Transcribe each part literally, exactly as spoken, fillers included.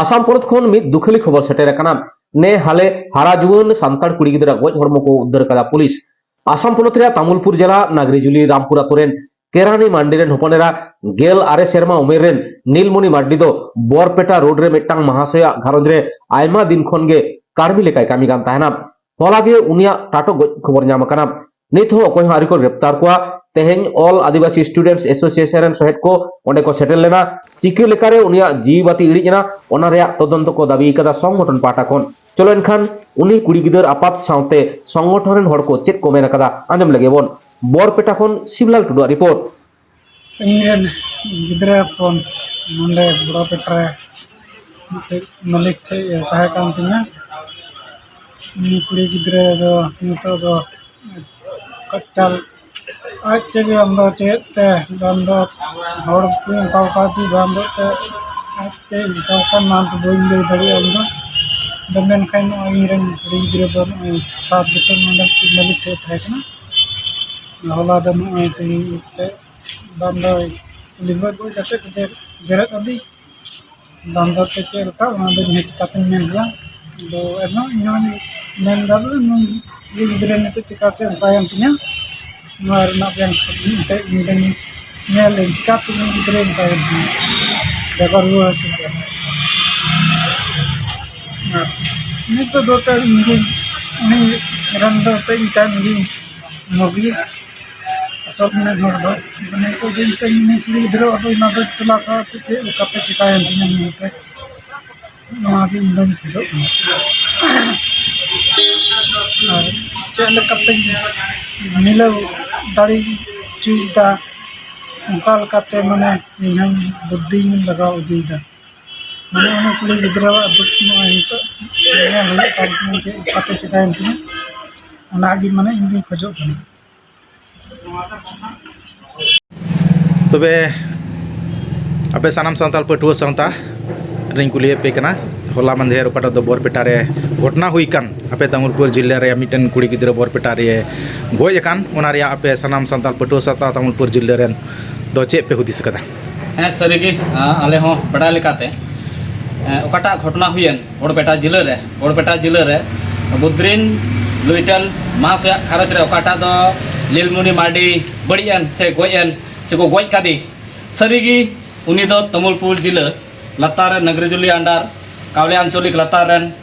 ᱟᱥᱟᱢ ᱯᱚᱱᱚᱛ ᱠᱷᱚᱱ ᱢᱤᱫ ᱫᱩᱠᱷᱟᱹᱞᱤ ᱠᱷᱚᱵᱚᱨ ᱥᱮᱴᱮᱨ ᱟᱠᱟᱱᱟ᱾ ᱱᱮ ᱦᱟᱞᱮ ᱦᱟᱨᱟ ᱡᱩᱣᱟᱹᱱ ᱥᱟᱱᱛᱟᱲ ᱠᱩᱲᱤ ᱜᱤᱫᱽᱨᱟᱹ ᱜᱚᱡ ᱦᱚᱲᱢᱚ ᱠᱚ ᱩᱫᱽᱫᱷᱟᱹᱨ ᱠᱟᱫᱟ ᱯᱩᱞᱤᱥ᱾ ᱟᱥᱟᱢ ᱯᱚᱱᱚᱛ ᱨᱮᱭᱟᱜ ᱛᱟᱢᱩᱞᱯᱩᱨ ᱡᱮᱞᱟ ᱱᱟᱜᱽᱨᱤᱡᱩᱞᱤ ᱨᱟᱢᱯᱩᱨ ᱟᱛᱳ ᱨᱮᱱ ᱠᱮᱨᱟᱱᱤ ᱢᱟᱱᱰᱤ ᱨᱮᱱ ᱦᱚᱯᱚᱱ ᱮᱨᱟ ᱜᱮᱞ ᱟᱨᱮ ᱥᱮᱨᱢᱟ ᱩᱢᱮᱨ ᱨᱮᱱ ᱱᱤᱞᱢᱚᱱᱤ ᱢᱟᱨᱰᱤ ᱫᱚ ᱵᱚᱨᱯᱮᱴᱟ ᱨᱳᱰ ᱨᱮ ᱢᱤᱫᱴᱟᱝ ᱢᱟᱦᱟᱥᱚᱭᱟᱜ ᱜᱷᱟᱨᱚᱸᱡᱽ ᱨᱮ ᱟᱭᱢᱟ ᱫᱤᱱ ᱠᱷᱚᱱ ᱜᱮ ᱠᱟᱹᱲᱢᱤ ᱞᱮᱠᱟᱭ ᱠᱟᱹᱢᱤ ᱠᱟᱱ ᱛᱟᱦᱮᱱᱟ᱾ ᱦᱚᱞᱟ ᱜᱮ ᱩᱱᱤᱭᱟᱜ ᱴᱟᱴᱚ ᱜᱚᱡ ᱠᱷᱚᱵᱚᱨ ᱧᱟᱢ ᱟᱠᱟᱱᱟ᱾ ᱱᱤᱛ ᱦᱚᱸ ᱚᱠᱚᱭ ᱦᱚᱸ ᱟᱹᱣᱨᱤ ᱠᱚ ᱜᱨᱮᱯᱛᱟᱨ ᱠᱚᱣᱟ᱾ ᱛᱮᱦᱮᱧ ᱚᱞ ᱟᱹᱫᱤᱵᱟᱹᱥᱤ ᱥᱴᱩᱰᱮᱱᱴᱥ ᱮᱥᱳᱥᱤᱭᱮᱥᱚᱱ ᱨᱮᱱ ᱥᱚᱦᱮᱫ ᱠᱚ ᱚᱸᱰᱮ ᱠᱚ ᱥᱮᱴᱮᱨ ᱞᱮᱱᱟ᱾ ᱪᱤᱠᱟᱹ ᱞᱮᱠᱟᱨᱮ ᱩᱱᱤᱭᱟᱜ ᱡᱤᱣᱤ ᱵᱟᱹᱛᱤ ᱤᱲᱤᱡ ᱮᱱᱟ, ᱚᱱᱟ ᱨᱮᱭᱟᱜ ᱛᱚᱫᱚᱱᱛᱚ ᱠᱚ ᱫᱟᱹᱵᱤ ᱟᱠᱟᱫᱟ ᱥᱚᱝᱜᱚᱴᱷᱚᱱ ᱯᱟᱦᱴᱟ ᱠᱷᱚᱱ᱾ ᱪᱚᱞᱚ ᱮᱱᱠᱷᱟᱱ ᱩᱱᱤ ᱠᱩᱲᱤ ᱜᱤᱫᱟᱹᱨ ᱟᱯᱟᱛ ᱥᱟᱶᱛᱮ ᱥᱚᱝᱜᱚᱴᱷᱚᱱ ᱨᱮᱱ ᱦᱚᱲ ᱠᱚ ᱪᱮᱫ ᱠᱚ ᱢᱮᱱ ᱟᱠᱟᱫᱟ, ᱟᱸᱡᱚᱢ ᱞᱮᱜᱮ ᱵᱚᱱ᱾ ᱵᱚᱨᱯᱮᱴᱟ ᱠᱷᱚᱱ ᱥᱤᱵᱞᱟᱞ ᱴᱩᱰᱩᱣᱟᱜ ᱨᱤᱯᱳᱨᱴ᱾ ᱤᱧᱨᱮᱱ ᱜᱤᱫᱽᱨᱟᱹ ᱦᱚᱯᱚᱱ ᱱᱚᱰᱮ ᱵᱚᱨᱯᱮᱴᱟ ᱨᱮ ᱢᱤᱫᱴᱮᱡ ᱢᱟᱹᱞᱤᱠ ᱴᱷᱮᱡ ᱮ ᱛᱟᱦᱮᱸ ᱠᱟᱱ ᱛᱤᱧᱟ᱾ ᱩᱱᱤ ᱠᱩᱲᱤ ᱜᱤᱫᱽᱨᱟᱹ ᱫᱚ ᱱᱤᱛᱚᱜ ᱫᱚ ᱠᱟᱴᱟᱞ ᱟᱡ ᱛᱮᱜᱮ ᱟᱢ ᱫᱚ ᱪᱮᱫ ᱛᱮ ᱵᱟᱝ ᱫᱚ ᱦᱚᱲ ᱠᱚ ᱚᱱᱠᱟ ᱚᱱᱠᱟ ᱛᱮ ᱵᱟᱝ ᱫᱚ ᱛᱮ ᱟᱡ ᱛᱮ ᱚᱱᱠᱟ ᱚᱱᱠᱟ ᱱᱟᱢ ᱫᱚ ᱵᱟᱹᱧ ᱞᱟᱹᱭ ᱫᱟᱲᱮᱭᱟᱜᱼᱟ ᱤᱧ ᱫᱚ᱾ ᱟᱫᱚ ᱢᱮᱱᱠᱷᱟᱱ ᱱᱚᱜᱼᱚᱭ ᱤᱧ ᱨᱮᱱ ᱠᱩᱲᱤ ᱜᱤᱫᱽᱨᱟᱹ ᱫᱚ ᱱᱚᱜᱼᱚᱭ ᱥᱟᱛ ᱵᱚᱪᱷᱚᱨ ᱱᱚᱰᱮ ᱢᱤᱫᱴᱮᱡ ᱢᱟᱹᱞᱤᱠ ᱴᱷᱮᱡ ᱛᱟᱦᱮᱸ ᱠᱟᱱᱟ᱾ ᱦᱚᱞᱟ ᱫᱚ ᱱᱚᱜᱼᱚᱭ ᱛᱮᱦᱮᱧ ᱛᱮ ᱵᱟᱝ ᱫᱚ ᱠᱩᱞᱤ ᱜᱚᱡ ᱜᱚᱡ ᱠᱟᱛᱮ ᱛᱮ ᱡᱮᱨᱮᱫ ᱟᱹᱫᱤ ᱵᱟᱝ ᱫᱚ ᱛᱮ ᱪᱮᱫ ᱞᱮᱠᱟ ᱚᱱᱟ ᱫᱚ ᱤᱧ ᱦᱚᱸ ᱪᱤᱠᱟᱛᱮᱧ ᱢᱮᱱ ᱠᱮᱭᱟ᱾ ᱟᱫᱚ ᱮᱱᱦᱚᱸ ᱤᱧ ᱦᱚᱸᱧ ᱢᱮᱱ ᱮᱫᱟ ᱵᱚᱞᱮ ᱱᱩᱭ ᱠᱩᱲᱤ ᱜᱤᱫᱽᱨᱟᱹ ᱱᱤᱛᱚᱜ ᱪᱤᱠᱟᱛᱮ ᱚᱱᱠᱟᱭᱮᱱ ᱛᱤᱧᱟ, ᱱᱚᱣᱟ ᱨᱮᱱᱟᱜ ᱵᱮᱝ ᱥᱚᱵ ᱮᱱᱛᱮᱫ ᱤᱧ ᱫᱚᱧ ᱧᱮᱞ ᱞᱮᱧ ᱪᱤᱠᱟᱛᱮ ᱱᱩᱭ ᱜᱤᱫᱽᱨᱟᱹ ᱚᱱᱠᱟᱭᱮᱱ ᱛᱤᱧᱟ ᱵᱮᱜᱚᱨ ᱨᱩᱣᱟᱹ ᱦᱟᱹᱥᱩ ᱛᱮ᱾ ᱟᱨ ᱱᱤᱛᱚᱜ ᱫᱚ ᱮᱱᱛᱮᱫ ᱤᱧ ᱜᱮ ᱩᱱᱤ ᱨᱮᱱ ᱫᱚ ᱮᱱᱛᱮᱫ ᱤᱧ ᱛᱟᱭᱚᱢ ᱜᱮ ᱢᱩᱨᱜᱤ ᱟᱥᱚᱞ ᱢᱮᱱᱟᱜ ᱦᱚᱲ ᱫᱚ ᱢᱟᱱᱮ ᱱᱤᱛᱚᱜ ᱫᱚ ᱮᱱᱛᱮᱫ ᱩᱱᱤ ᱠᱩᱲᱤ ᱜᱤᱫᱽᱨᱟᱹ ᱟᱫᱚ ᱚᱱᱟ ᱫᱚ ᱛᱚᱞᱟᱥᱟ ᱪᱮᱫ ᱞᱮᱠᱟᱛᱮ ᱪᱤᱠᱟᱭᱮᱱ ᱛᱤᱧᱟ ᱢᱮᱱᱛᱮ᱾ ᱱᱚᱣᱟ ᱜᱮ ᱤᱧ ᱫᱚᱧ ᱠᱷᱚᱡᱚᱜ ᱠᱟᱱᱟ᱾ ᱟᱨ ᱪᱮᱫ ᱞᱮᱠᱟᱛᱮᱧ ᱢᱤᱞᱟᱹᱣ ᱫᱟᱲᱮ ᱦᱚᱪᱚᱭᱮᱫᱟ, ᱚᱱᱠᱟ ᱞᱮᱠᱟᱛᱮ ᱢᱟᱱᱮ ᱤᱧ ᱦᱚᱸᱧ ᱵᱩᱫᱽᱫᱷᱤᱧ ᱞᱟᱜᱟᱣ ᱤᱫᱤᱭᱮᱫᱟ᱾ ᱢᱟᱱᱮ ᱩᱱᱤ ᱠᱩᱲᱤ ᱜᱤᱫᱽᱨᱟᱹᱣᱟᱜ ᱫᱩᱠ ᱱᱚᱜᱼᱚᱭ ᱱᱤᱛᱚᱜ ᱧᱮᱞ ᱦᱩᱭᱩᱜ ᱠᱟᱱ ᱛᱤᱧᱟ ᱡᱮ ᱚᱠᱟᱛᱮ ᱪᱤᱠᱟᱭᱮᱱ ᱛᱤᱧᱟ, ᱚᱱᱟᱜᱮ ᱢᱟᱱᱮ ᱤᱧ ᱫᱚᱧ ᱠᱷᱚᱡᱚᱜ ᱠᱟᱱᱟ᱾ ᱛᱚᱵᱮ ᱟᱯᱮ ᱥᱟᱱᱟᱢ ᱥᱟᱱᱛᱟᱲ ᱯᱟᱹᱴᱷᱩᱣᱟᱹ ᱥᱟᱶᱛᱟ ᱨᱮᱧ ᱠᱩᱞᱤᱭᱮᱫ ᱯᱮ ᱠᱟᱱᱟ, ᱦᱚᱞᱟ ᱢᱟᱫᱷᱮᱨ ᱚᱠᱟᱴᱟᱜ ᱫᱚ ᱵᱚᱨᱯᱮᱴᱟ ᱨᱮ ᱜᱷᱚᱴᱚᱱᱟ ᱦᱩᱭ ᱠᱟᱱ, ᱟᱯᱮ ᱛᱟᱢᱩᱞᱯᱩᱨ ᱡᱤᱞᱟᱹ ᱨᱮ ᱢᱤᱫᱴᱮᱱ ᱠᱩᱲᱤ ᱜᱤᱫᱽᱨᱟᱹ ᱵᱚᱨᱯᱮᱴᱟ ᱨᱮ ᱜᱚᱡ ᱟᱠᱟᱱ, ᱚᱱᱟ ᱨᱮᱭᱟᱜ ᱟᱯᱮ ᱥᱟᱱᱟᱢ ᱥᱟᱱᱛᱟᱲ ᱯᱟᱹᱴᱷᱩᱣᱟᱹ ᱥᱟᱶᱛᱟ ᱛᱟᱢᱩᱞᱯᱩᱨ ᱡᱤᱞᱟᱹ ᱨᱮᱱ ᱫᱚ ᱪᱮᱫ ᱯᱮ ᱦᱩᱫᱤᱥ ᱟᱠᱟᱫᱟ? ᱦᱮᱸ, ᱥᱟᱹᱨᱤᱜᱮ, ᱟ, ᱟᱞᱮ ᱦᱚᱸ ᱵᱟᱰᱟᱭ ᱞᱮᱠᱟᱛᱮ ᱚᱠᱟᱴᱟᱜ ᱜᱷᱚᱴᱚᱱᱟ ᱦᱩᱭᱮᱱ ᱵᱚᱲᱯᱮᱴᱟ ᱡᱤᱞᱟᱹ ᱨᱮ, ᱵᱚᱲᱯᱮᱴᱟ ᱡᱤᱞᱟᱹ ᱨᱮ ᱵᱚᱫᱨᱤᱱ ᱞᱩᱭᱴᱟᱞ ᱢᱟᱦᱟᱥᱚᱭᱟᱜ ᱜᱷᱟᱨᱚᱸᱡᱽ ᱨᱮ ᱚᱠᱟᱴᱟᱜ ᱫᱚ ᱞᱤᱞᱢᱩᱱᱤ ᱢᱟᱨᱰᱤ ᱵᱟᱹᱲᱤᱡ ᱮᱱ ᱥᱮ ᱜᱚᱡ ᱮᱱ ᱥᱮ ᱠᱚ ᱜᱚᱡ ᱠᱟᱫᱮ, ᱥᱟᱹᱨᱤᱜᱮ ᱩᱱᱤ ᱫᱚ ᱛᱟᱢᱩᱞᱯᱩᱨ ᱡᱤᱞᱟᱹ ᱞᱟᱛᱟᱨ ᱨᱮ ᱱᱟᱜᱨᱤᱡᱩᱞᱤ under ᱠᱟᱣᱞᱮ ᱟᱧᱪᱚᱞᱤᱠ ᱞᱟᱛᱟᱨ ᱨᱮᱱ,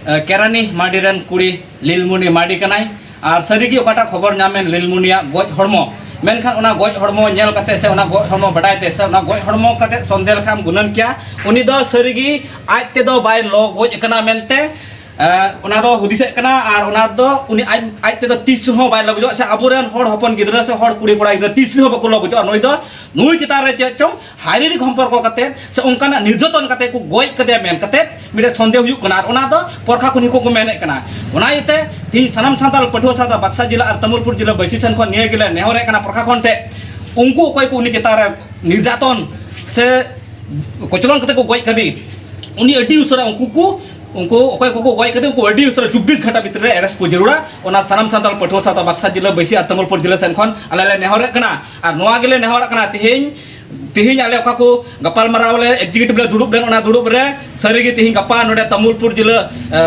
ᱮ, ᱠᱮᱨᱟᱱᱤ ᱢᱟᱨᱰᱤ ᱨᱮᱱ ᱠᱩᱲᱤ ᱞᱤᱞᱢᱩᱱᱤ ᱢᱟᱨᱰᱤ ᱠᱟᱱᱟᱭ᱾ ᱟᱨ ᱥᱟᱹᱨᱤᱜᱮ ᱚᱠᱟᱴᱟᱜ ᱠᱷᱚᱵᱚᱨ ᱧᱟᱢᱮᱱ ᱞᱤᱞᱢᱩᱱᱤᱭᱟᱜ ᱜᱚᱡ ᱦᱚᱲᱢᱚ, ᱢᱮᱱᱠᱷᱟᱱ ᱚᱱᱟ ᱜᱚᱡ ᱦᱚᱲᱢᱚ ᱧᱮᱞ ᱠᱟᱛᱮ ᱥᱮ ᱚᱱᱟ ᱜᱚᱡ ᱦᱚᱲᱢᱚ ᱵᱟᱰᱟᱭ ᱛᱮ ᱥᱮ ᱚᱱᱟ ᱜᱚᱡ ᱦᱚᱲᱢᱚ ᱠᱟᱛᱮ ᱥᱚᱱᱫᱮᱦ ᱞᱮᱠᱷᱟᱱ ᱜᱩᱱᱟᱹᱱ ᱠᱮᱭᱟ, ᱩᱱᱤ ᱫᱚ ᱥᱟᱹᱨᱤᱜᱮ ᱟᱡ ᱛᱮᱫᱚ ᱵᱟᱭ ᱞᱚ ᱜᱚᱡ ᱟᱠᱟᱱᱟ ᱢᱮᱱᱛᱮ, ᱮ, ᱚᱱᱟ ᱫᱚ ᱦᱩᱫᱤᱥᱮᱫ ᱠᱟᱱᱟ᱾ ᱟᱨ ᱚᱱᱟ ᱫᱚ ᱩᱱᱤ ᱟᱡ, ᱟᱡ ᱛᱮᱫᱚ ᱛᱤᱥ ᱨᱮᱦᱚᱸ ᱵᱟᱭ ᱞᱚ ᱜᱚᱡᱚᱜᱼᱟ, ᱥᱮ ᱟᱵᱚᱨᱮᱱ ᱦᱚᱲ ᱦᱚᱯᱚᱱ ᱜᱤᱫᱽᱨᱟᱹ ᱥᱮ ᱦᱚᱲ ᱠᱩᱲᱤ ᱠᱚᱲᱟ ᱜᱤᱫᱽᱨᱟᱹ ᱛᱤᱥ ᱨᱮᱦᱚᱸ ᱵᱟᱠᱚ ᱞᱚ ᱜᱚᱡᱚᱜᱼᱟ᱾ ᱱᱩᱭ ᱫᱚ, ᱱᱩᱭ ᱪᱮᱛᱟᱱ ᱨᱮ ᱪᱮᱫ ᱪᱚᱝ ᱥᱟᱨᱤᱨᱤᱠ ᱥᱚᱢᱯᱚᱨᱠᱚ ᱠᱟᱛᱮ ᱥᱮ ᱚᱱᱠᱟᱱᱟᱜ ᱱᱤᱨᱡᱟᱛᱚᱱ ᱠᱟᱛᱮ ᱠᱚ ᱜᱚᱡ ᱠᱟᱫᱮᱭᱟ ᱢᱮᱱ ᱠᱟᱛᱮ ᱢᱤᱫᱴᱮᱱ ᱥᱚᱱᱫᱮᱦ ᱦᱩᱭᱩᱜ ᱠᱟᱱᱟ᱾ ᱟᱨ ᱚᱱᱟ ᱫᱚ ᱯᱚᱨᱠᱷᱟ ᱠᱷᱚᱱ ᱦᱚᱸᱠᱚ ᱢᱮᱱᱮᱫ ᱠᱟᱱᱟ᱾ ᱚᱱᱟ ᱤᱭᱟᱹᱛᱮ ᱛᱮᱦᱤᱧ ᱥᱟᱱᱟᱢ ᱥᱟᱱᱛᱟᱲ ᱯᱟᱹᱴᱷᱩᱣᱟᱹ ᱥᱟᱶᱛᱟ ᱵᱟᱠᱥᱟ ᱡᱮᱞᱟ ᱟᱨ ᱛᱟᱢᱩᱞᱯᱩᱨ ᱡᱮᱞᱟ ᱵᱟᱹᱭᱥᱤ ᱥᱮᱱ ᱠᱷᱚᱱ ᱱᱤᱭᱟᱹ ᱜᱮᱞᱮ ᱱᱮᱦᱚᱨᱮᱫ ᱠᱟᱱᱟ ᱯᱚᱨᱠᱷᱟ ᱠᱷᱚᱱ ᱴᱷᱮᱱ, ᱩᱱᱠᱩ ᱚᱠᱚᱭ ᱠᱚ ᱩᱱᱤ ᱪᱮᱛᱟᱱ ᱨᱮ ᱱᱤᱨᱡᱟᱛᱚᱱ ᱥᱮ ᱠᱚᱪᱞᱚᱱ ᱠᱟᱛᱮ ᱠᱚ ᱜᱚᱡ ᱠᱟᱫᱮ, ᱩᱱᱤ ᱟᱹᱰᱤ ᱩᱥᱟᱹᱨᱟ ᱩᱱᱠᱩ ᱠᱚ, ᱩᱱᱠᱩ ᱚᱠᱚᱭ ᱠᱚᱠᱚ ᱜᱚᱡ ᱠᱟᱫᱮ, ᱩᱱᱠᱩ ᱟᱹᱰᱤ ᱩᱥᱟᱹᱨᱟ ᱪᱚᱵᱵᱤᱥ ᱜᱷᱚᱱᱴᱟ ᱵᱷᱤᱛᱨᱤ ᱨᱮ arrest ᱠᱚ ᱡᱟᱹᱨᱩᱲᱟ᱾ ᱚᱱᱟ ᱥᱟᱱᱟᱢ ᱥᱟᱱᱛᱟᱲ ᱯᱟᱹᱴᱷᱩᱣᱟᱹ ᱥᱟᱶᱛᱟ ᱵᱟᱠᱥᱟ ᱡᱮᱞᱟ ᱵᱟᱹᱭᱥᱤ ᱟᱨ ᱛᱟᱢᱩᱞᱯᱩᱨ ᱡᱮᱞᱟ ᱥᱮᱱ ᱠᱷᱚᱱ ᱟᱞᱮ ᱞᱮ ᱱᱮᱦᱚᱨᱮᱫ ᱠᱟᱱᱟ᱾ ᱟᱨ ᱱᱚᱣᱟ ᱜᱮᱞᱮ ᱱᱮᱦᱚᱨᱚᱜ ᱠᱟᱱᱟ, ᱛᱮᱦᱮᱧ, ᱛᱮᱦᱮᱧ ᱟᱞᱮ ᱚᱠᱟ ᱠᱚ ᱜᱟᱯᱟᱞᱢᱟᱨᱟᱣ ᱞᱮ executive ᱞᱮ ᱫᱩᱲᱩᱵ ᱞᱮᱱ, ᱚᱱᱟ ᱫᱩᱲᱩᱵ ᱨᱮ ᱥᱟᱹᱨᱤᱜᱮ ᱛᱮᱦᱮᱧ ᱜᱟᱯᱟ ᱱᱚᱰᱮ ᱛᱟᱢᱩᱞᱯᱩᱨ ᱡᱮᱞᱟ, ᱮ,